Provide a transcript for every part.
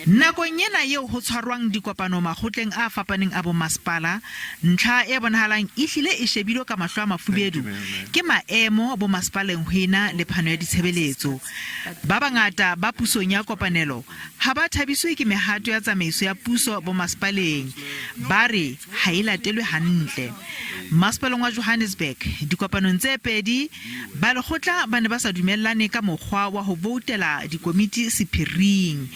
Nakong ena eo ho tshwarwang dikopano makgotleng a fapaneng a bomasepala, ntlha e bonahalang e hlile e shebilwe ka mahlo a mafubedu ke maemo bomasepaleng ho ena le phano ya ditshebeletso. Ba bangata ba pusong ya kopanelo ha ba thabiswe ke mehato ya tsamaiso ya puso bomasepaleng, ba re ha e latelwe hantle. Masepaleng wa Johannesburg, dikopanong tse pedi, Balekgotla ba ne ba sa dumellane ka mokgwa wa ho voutela dikomiti sephiring.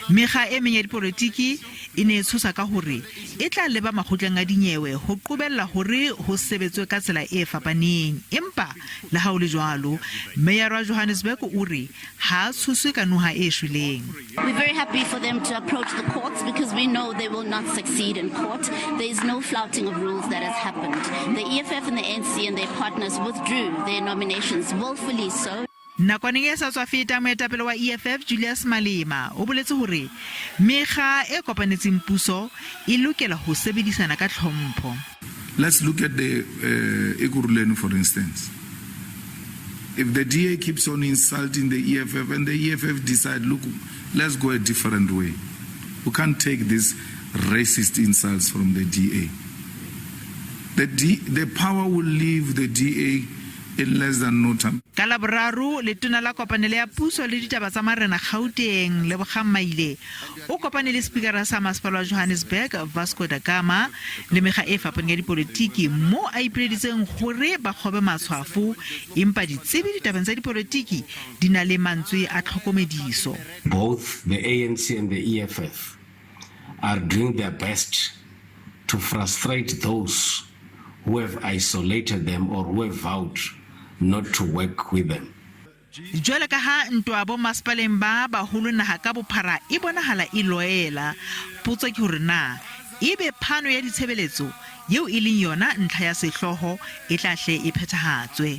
Mekga e meng ya dipolotiki e ne e tshosa ka hore e tla leba makgotleng a dinyewe ho qobella hore ho sebetswe ka tsela e fapaneng. Empa le ha ho le jwalo, meyara wa Johannesburg o re ha a tshoswe ka noha e shweleng. We're very happy for them to approach the courts because we know they will not succeed in court. There is no flouting of rules that has happened. The EFF and the ANC and their partners withdrew their nominations, willfully so. Nakwaneng e sa tswa feta, moetapele wa EFF Julius Malema o boletse hore mekga e kopanetseng puso e lokela ho sebedisana ka tlhompho. Let's look at the uh, Ekurhuleni, for instance. If the DA keeps on insulting the EFF and the EFF decide, look, let's go a different way. We can't take these racist insults from the DA. The, D, the power will leave the DA in less than no time. Ka Laboraro, Letona la Kopanelo ya Puso le Ditaba tsa Marena Gauteng, Lebogang Maile, o kopane le Sepikara sa Masepala wa Johannesburg, Vasco da Gama, le mekga e fapaneng ya dipolotiki moo a ipileditseng hore ba kgobe matshwafo, empa ditsebi ditabeng tsa dipolotiki di na le mantswe a tlhokomediso. Both the ANC and the EFF are doing their best to frustrate those who have isolated them or who have vowed not to work with them. Jwalo ka ha ntwa bo masepaleng ba baholo naha ka bophara e bonahala e loela, potso ke hore na ebe phano ya ditshebeletso, eo e leng yona ntlha ya sehlooho, e tla hle e phethahatswe.